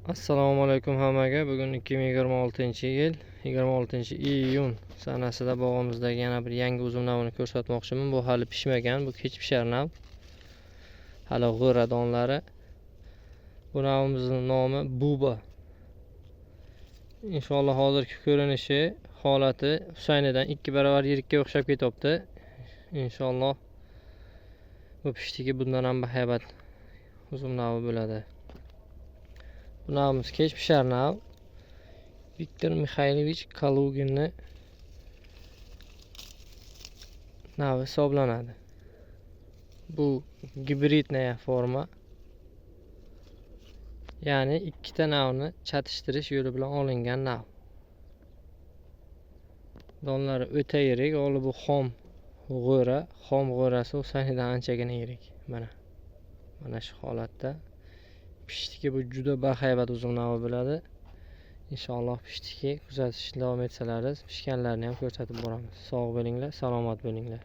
Assalomu alaykum hammaga. Bugun 2026-yil 26-iyun sanasida bog'imizdagi yana bir yangi uzum navini ko'rsatmoqchiman. Bu hali pishmagan, bu kech pishar nav. Hali g'o'ra donlari. Bu navimizning nomi Buba. Inshaalloh hozirgi ko'rinishi, holati Husaynidan 2 barobar yirikka o'xshab ketyapti. Inshaalloh bu pishdiki bundan ham bahaybat uzum navi bo'ladi. Bu navimiz kech pishar nav. Viktor Mixaylovich Kaluginni navi hisoblanadi. Bu гибридная forma. Ya'ni ikkita navni chatishtirish yo'li bilan olingan nav. Donlari o'ta yirik, holi bu xom g'o'ra, xom g'o'rasi Husaynidan anchagina yirik. Mana. Mana shu holatda. Pishdiki bu juda bahaybat uzum navi bo'ladi. Inshaalloh pishdiki kuzatishni davom etsalaringiz, pishganlarini ham ko'rsatib boramiz. Sog' bo'linglar, salomat bo'linglar.